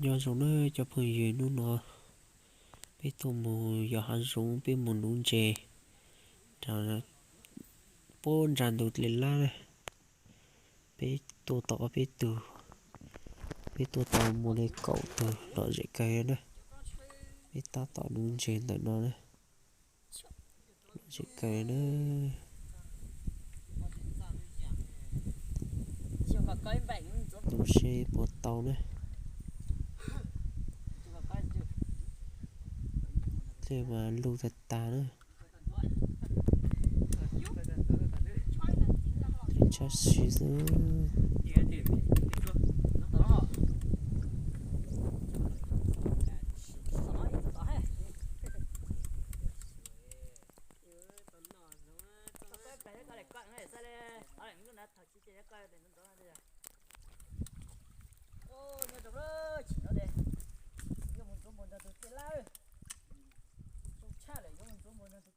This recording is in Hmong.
Nyob zoo na cov phooj ywg, hnub no peb tuaj mus yos hav zoov, peb mus nuv ntses rau puag nram ntug dej lab na. Peb tuaj tau ob peb tug, peb tuaj tau muaj li kaum tug, lom zem kawg na. Peb tab tom nuv ntses ntawm no na, lom zem kawg na. Nuv seb puas tau na. Dej mas lug tag tag na. Tshab si xwb.